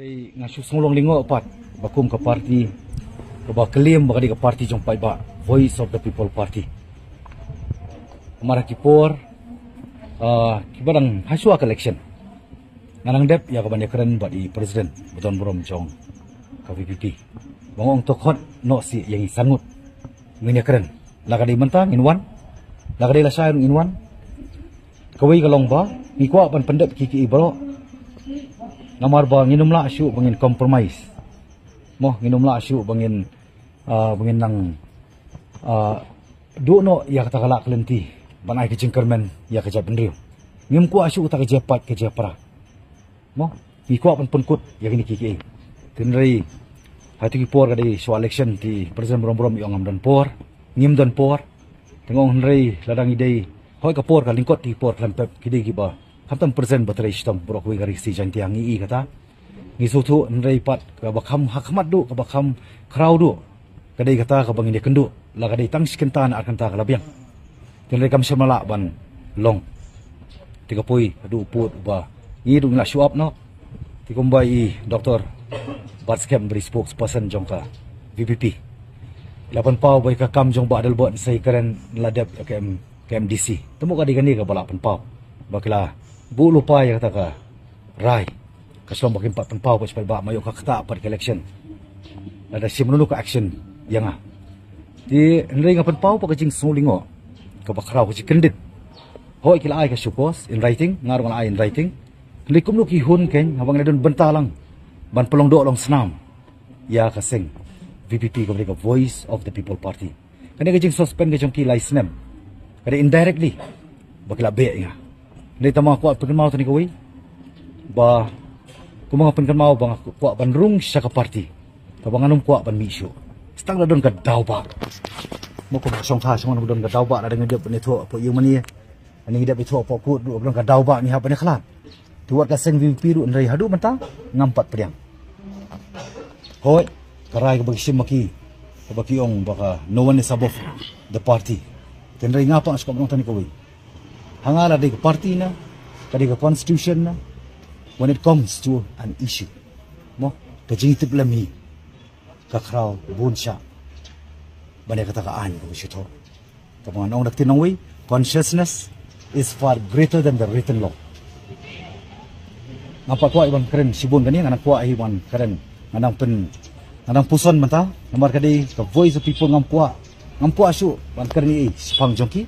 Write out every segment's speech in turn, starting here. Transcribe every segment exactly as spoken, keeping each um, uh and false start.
Nga shu sngewlong lyngngoh pat ba kum ka party kaba claim ba ka dei ka party jong paidbah, Voice of the People Party. Namar ha ki por, ah, kiba dang hashwa ka election, nga nang dep ïa kaban ïakren bad i president ba don burom jong ka V P P. Ba nga ong to khot noh sih ïa ngi san ngut ngin ïakren. La ka dei mynta ngin wan, la ka dei lashai ruh ngin wan. Kawei ka long ba ngi kwah ban pyndep ki ki baroh. Namar ba ngin ym lah shuh ba ngin compromise. Mo, ngin ym lah shuh ba ngin, ah, ba ngin nang, ah, duh noh ïa kata ka lad ka lynti ban ai ka jingkyrmen ïa ka jaitbynriew. Ngim kwah shuh kata ka jingpait ka jingpra. Mo, ngi kwah ban pynkut ïa kine kiei kiei. Hynrei ha kito ki por ka dei shuwa election, te president burom burom i ong ngam don por, ngim don por. Te nga ong hynrei lada ngi dei, hoi ka por ka lyngkot, te ki por khlem pep ki dei kiba khamtam president ba trei shitom baroh kawei ka Ri Khasi Jaiñtia, ngi i kata. Ngi sngewthuh, hynrei pat kaba kham ha khmat duh, kaba kham khraw duh, ka dei kata kaba ngin ïakynduh, la ka dei tang shi kynta ne ar kynta ka la biang. Te hynrei kam shym la lah ban long. Te ka poi haduh u pud ba ngi duh ngi la shu ap noh. Te kumba i Doctor Batskhem ba dei spokesperson jong ka V P P, i la pynpaw ba ïa ka kam jong Bah Adelbert Seikiaren la dep ïa ka M, ka M D C. Te mo ka dei kane kaba la pynpaw ba ki la buh lypa ïa kata ka rai. Ka shlong ba kim pat pynpaw pat shaphang ba ma ïoh ka ktah pat ka election. Lada shim nunu ka action ïa nga. Te hynrei nga pynpaw pat ka jingsngew lyngngoh kaba khraw, ka jingkyndit. Hooid, ki la ai ka show cause in writing, nga ruh nga la ai in writing. Hynrei kumno ki hun kein, haba ngi la don bynta lang ban pynlong doh long snam ïa ka seng V P P, kaba dei ka Voice of the People Party. Kane ka jingsuspend ka jong ki lai snem ka dei indirectly ba ki la beh ïa nga. Hynrei tang ba nga kwah pynkynmaw tang ïa kawei, ba kumba nga pynkynmaw ba nga kwah ban rung sha ka party, kaba ngan ym kwah ban mih shuh. Tang la don ka daw ba, mo, kumba shong tha shong, don ka daw ba, la dang dep ne thoh hapoh ïing mane, ani ngi dep ithuh hapoh kut ruh, don ka daw ba ngi hap ban ïakhlad. Te wat ka seng V P P ruh, hynrei haduh mynta ngam pat pdiang. Hooid, ka rai kaba ki shim ma ki, kaba ki ong ba ka no one is above the party. Te hynrei nga pat nga sngewkwah ban ong tang ïa kawei. Ha nga, la dei ka party ne ka dei ka constitution ne, when it comes to an issue, mo, ka jingtip lem hi ka khraw bun shah ban ïa kata ka aiñ kaba shu thoh. Kaba ngan ong da ka ktien nongwei, consciousness is far greater than the written law. Ngam pat kwah ban kren shibun kane, nga nang kwah hi ban kren, nga nang pyn, nga nang puson mynta, namar ka dei ka Voice of People, ngam kwah, ngam kwah shuh ban kren ei ei shaphang jong ki.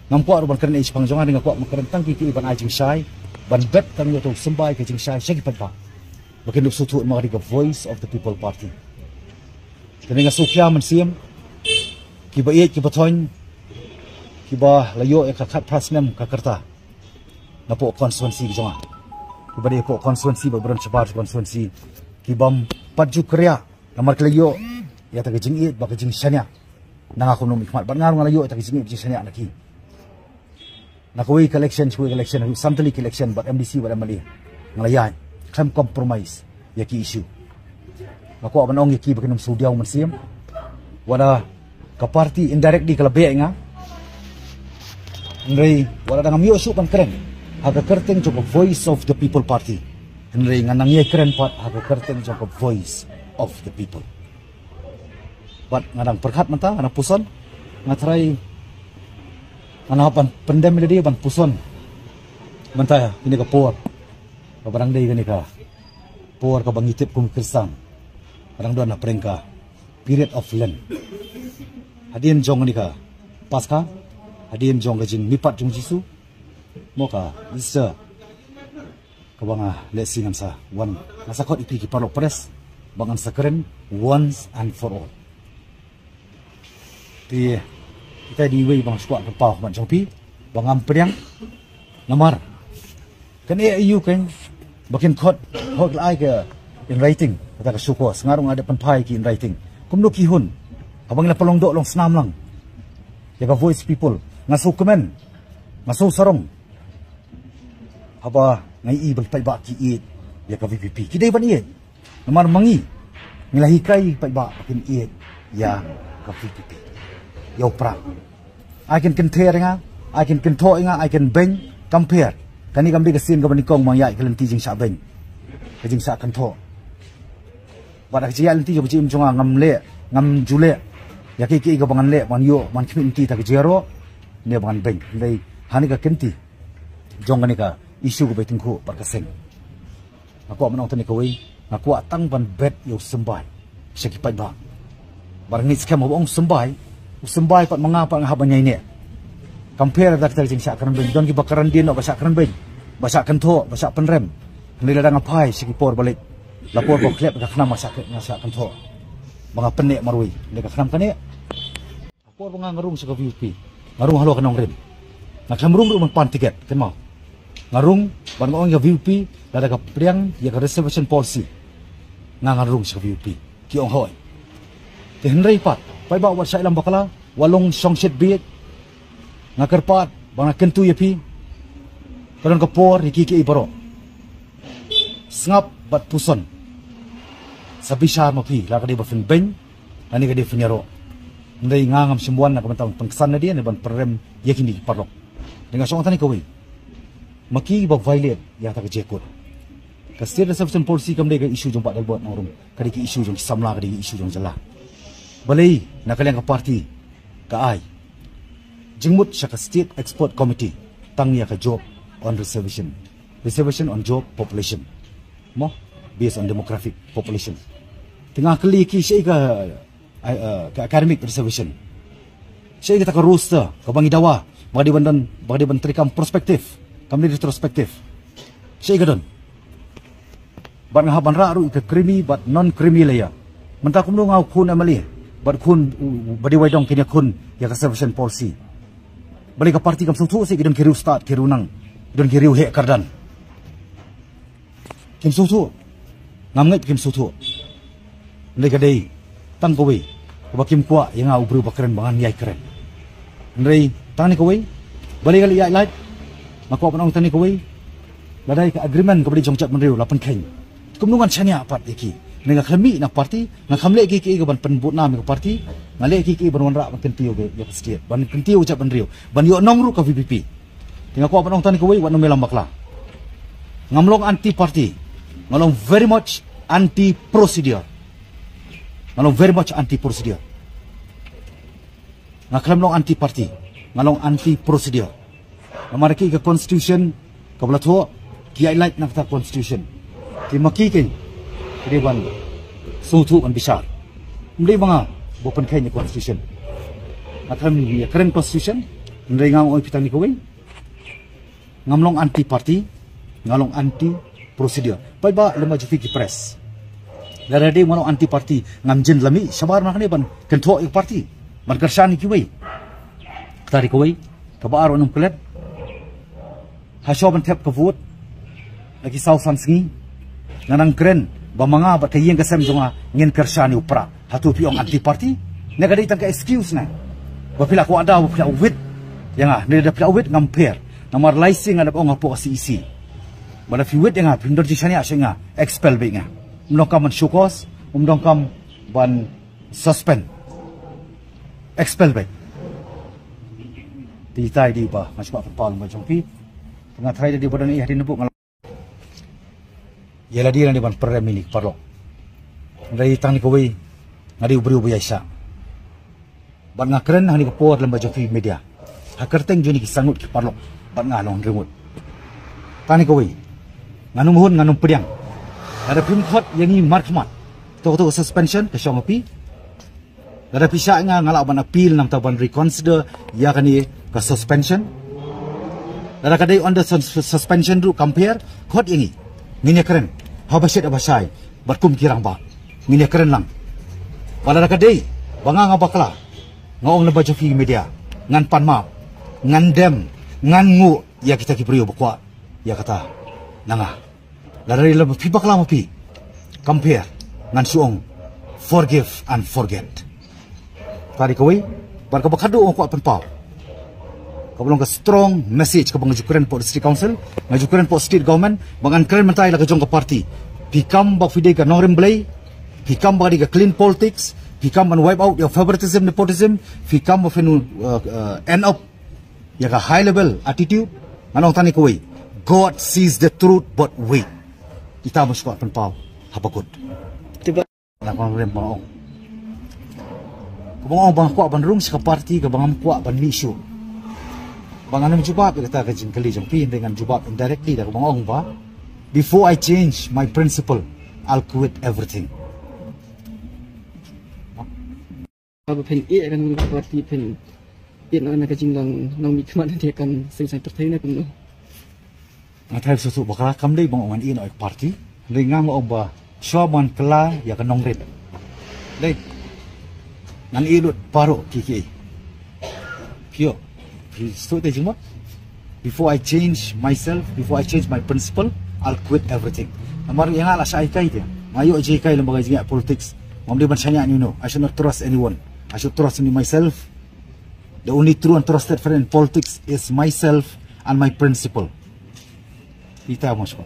Ngam kwah ruh ban kren ei ei shaphang jong nga, nga kwah ban kren tang ki ki ban ai jingshai, ban bet tang ïa uto u symbai ka jingshai sha ki paidbah, ba kin ïoh sngewthuh ma ka dei ka Voice of the People Party. Te nga sngewkhia mynsiem kiba ïeit kiba thoiñ, kiba la ïoh ïa ka khatphra snem ka rta napoh constituency ka jong nga, kiba dei hapoh constituency bad ba don shabar constituency, kibym pat ju kyrïah namar ki la ïoh ïa kata ka jingïeit bad ka jingshaniah na nga kum u nongmihkhmat, bad nga ruh nga la ïoh ïa kata ka jingïeit jingshaniah na ki. Na kawei ka election sha kawei ka election, haduh san tylli ki election bad M D C bad M L A, nga la ïaid, khlem compromise ïa ki issue. Nga kwah ban ong ïa ki ba kin ym shu diaw mynsiem. Wat la ka party indirectly ka la beh ïa nga, hynrei wat la ngam ïoh shuh ban kren ha ka kyrteng jong ka Voice of the People Party, hynrei nga nang ïai kren pat ha ka kyrteng jong ka Voice of the People. Bad nga dang pyrkhat mynta, nga dang puson, nga tharai nga nang hap ban pyndem ïa lade ban puson mynta ïa kane ka por, kaba dang dei kane ka por kaba ngi tip kum ki Khristan ka dang don hapdeng ka period of Lent, hadien jong kane ka Paskha, hadien jong ka jingmihpat jong u Jisu, mo, ka Easter. Kaba nga lehse ngan sa wan, nga sa khot ïa phi ki paralok press ba ngan sa kren once and for all. Te ita i dei iwei ba nga sngewkwah ban pynpaw ha khmat jong phi ba ngam pdiang. Namar kane ïa u kein ba kin khot, hooid, ki la ai ka in writing kata ka show cause, nga ruh nga dep pynphai ki in writing. Kumno ki hun, haba ngi la pynlong doh long snam lang ïa ka Voice People, nga sngewkmen, nga sngewsarong haba nga ïohi ba ki paidbah ki ïeit ïa ka V P P. Ki dei ban ïeit. Namar ma ngi, ngi la hikai paidbah ba kin ïeit ïa ka V P P, ïa u Prah. Ai kin kynther ïa nga, ai kin kynthoh ïa nga, ai kin beiñ, kam pher. Kane kam dei ka sien kaba nyngkong ba nga ïaid ka lynti jingshah beiñ, ka jingshah kynthoh. Bad ha ka jingïaid lynti jong ka jingim jong nga ngam leh, ngam ju leh ïa kiei kiei kaba ngan leh ban ïoh ban khmih lynti ïa ka jingïaroh ne ba ngan beiñ. Hynrei ha kane ka kynti jong kane ka issue kaba tyngkhuh bad ka seng, nga kwah ban ong tang kawei, nga kwah tang ban bet ïa u symbai sha ki paidbah. Bad nga ngeit skhem haba ong symbai, u symbai pat ma nga pat nga hap ban ïaineh. Compare da kita ki jingshah kren beiñ, don kiba kren dien noh ba shah kren beiñ, ba shah kynthoh, ba shah pynrem. Hynrei lada nga phai sha ki por ba leit, la por ba khlep ka khnam nga shah, nga shah kynthoh, ba nga pynneh marwei, hynrei ka khnam ka neh. Por ba nga, nga rung sha ka V P P, nga rung halor ka nongrim. Nga khlem rung ruh ban pan tiket, kynmaw. Nga rung bad nga ong ïa ka V P P, lada ka pdiang ïa ka reservation policy, nga ngan rung sha ka V P P. Ki ong hooid. Te hynrei pat, paidbah, wat shah ïalam bakla, wat long shongshit bieit. Nga kyrpad ba nga kyntu ïa phi, ka don ka por ïa kiei kiei baroh. Sngap bad puson. Sa bishar ma phi, la ka dei ba phin beiñ, lane ka dei phin ïaroh. Hynrei nga ngam shym wan na ka bynta ban pynksan nadien ne ban pynrem ïa kine ki paralok. Te nga shong tang kawei, ma ki ba violate ïa kata ka jingkut. Ka State Reservation Policy kam dei ka issue jong Bah Delbert Nongrum, ka dei ka issue jong ki samla, ka dei ka issue jong jylla. Balei na ka liang ka party ka ai jingmut sha ka State Expert Committee tang ïa ka job on reservation, reservation on job population, mo, based on demographic population. Te nga kylli ki, shaei ka, ai, eh, ka academic reservation? Shaei kata ka roster kaba ngi dawa ba ka dei ban don, ba ka dei ban treikam prospective, kam dei retrospective? Shaei ka don? Bad nga hap ban rah ruh ïa ka creamy bad non creamy layer. Mynta kumno nga u khun M L A bad khun u, u, ba dei Waidong kin ïakhun ïa ka reservation policy? Balei ka party kam sngewthuh seh ki don ki riewstad, ki riewnang, ki don ki riewheh kyrdan? Kim sngewthuh. Ngam ngeit kim sngewthuh. Hynrei ka dei tang kawei kaba kim kwah ïa nga u briew ba kren ba ngan ïai kren. Hynrei tang kane kawei, balei ka leh ïaid lait? Nga kwah ban ong tang kane kawei, lada ïa ka agreement kaba dei jong jaitbynriew la pynkheiñ, kumno ngan shaniah pat ïa ki? Hynrei nga khlem mih na party, nga khlem leh kiei kiei ban pynbud nam ïa ka party. Nga leh kiei kiei ban wanrah ban kyntiew ïa ka state, ban kyntiew jaitbynriew, ban ïoh nong ruh ka V P P. Te nga kwah ban ong tang kawei, wat nym ïalam bakla. Ngam long anti party. Nga long very much anti procedure. Nga long very much anti procedure. Nga khlem long anti party. Nga long anti procedure. Namar ki, ka constitution kaba la thoh, ki ïaid lait na kata constitution. Te ma ki kein ki dei ban sngewthuh, ban bishar. Ym dei ma nga ba pynkheiñ ïa constitution. Nga khlem ïa kren constitution. Hynrei nga ong ïa phi tang kane kawei, ngam long anti party, nga long anti procedure. Paidbah, lem bad jong phi ki press, lada dei ma long anti party, ngam jin la mih shabar na kane ban kynthoh ïa ka party, ban kyrshan ïa kiwei. Kata dei kawei. Kaba ar, wat nym klet. Hashuwa ban thep ka vote, la ki saw san sngi, nga nang kren ba ma nga bad ka ïing ka sem jong nga ngin kyrshan ïa u Prah. Hato phi ong anti party? Ne ka dei tang ka excuse ne ba phi la kwah da ba phi la wit ïa nga? Ne da phi la wit ngam pher. Namar lai sien nga dep ong hapoh ka C E C. Ba da phi wit ïa nga, phim don jingshaniah shuh ïa nga, expel beit nga. Ym donkam ban show cause, ym donkam ban suspend, expel beit. Te itai dei ba nga sngewbha pynpaw lem bad jong phi. Nga tharai da dei ba don ïa hadien ba nga ïa lade lane ban pynrem ïa ki paralok. Hynrei tang kane kawei, nga dei u briew ba ïaishah. Bad nga kren ha kane ka por lem bad jong phi media, ha kyrteng jong kine ki san ngut ki paralok, bad nga long hynriew ngut. Tang kane kawei, ngan ym hun, ngan ym pdiang. Lada phim khot ïa ngi markhmat, to, to suspension, ka shong ha phi. Lada phi shah ïa nga, nga lah ban appeal namar ban reconsider ïa kane ka suspension. Lada ka dei under sus-, suspension ruh, compare, khot ïa ngi. Ngin ïa kren haba shit haba shai bad kum ki rangbah, ngin ïa kren lang. Bad lada ka dei ba nga nga bakla, nga ong lem bad jong phi media, ngan pan map, ngan dem, ngan nguh ïa kita ki briew ba kwah ïa kata na nga. Lada dei lem phi bakla ma phi, compare, ngan shu ong, forgive and forget. Kata dei kawei. Bad kaba khatduh nga kwah pynpaw, kaba long ka strong message kaba nga ju kren hapoh District Council, nga ju kren hapoh State Government, ba ngan kren mynta ïa la ka jong ka party. Phi kam ba phi dei ka nongrim Blei, phi kam ba dei ka clean politics, phi kam ban wipe out ïa ka favoritism, nepotism, phi kam ba phin, uh, uh, end up ïa ka high level attitude. Ngan ong tang kane kawei, God sees the truth but wait. Ita must kwah pynpaw haba kut. Kaba nga rem ba nga ong. Kaba nga ong ba nga kwah ban rung sha ka party kaba ngam kwah ban mih shuh. Ba ngan ym jubab ïa kata ka jingkylli jong phi, hynrei ngan jubab indirectly da kaba nga ong ba, before I change my principle, I'll quit everything. Ba phin ïeh kan ka party, phin ïeh na ka jinglong nongmihkhmat na ka seng saiñ pyrthei na kumno? Nga thai sa suk bakla kam dei ba nga ong ngan ïeh noh ïa ka party. Dei nga ong ba shuwa ban kylla ïa ka nongrim. Dei ngan ïeh lut baroh ki ki. Phi ïoh, phi suk te jingmut. Before I change myself, before I change my principle, I'll quit everything. Namar ïa nga la shah hikai te. Nga ïoh jinghikai lem bad ka jingïa politics. Ngam dei ban shaniah ïano ïano. I should not trust anyone. I should trust only myself. The only true and trusted friend in politics is myself and my principle. Ita mo shko.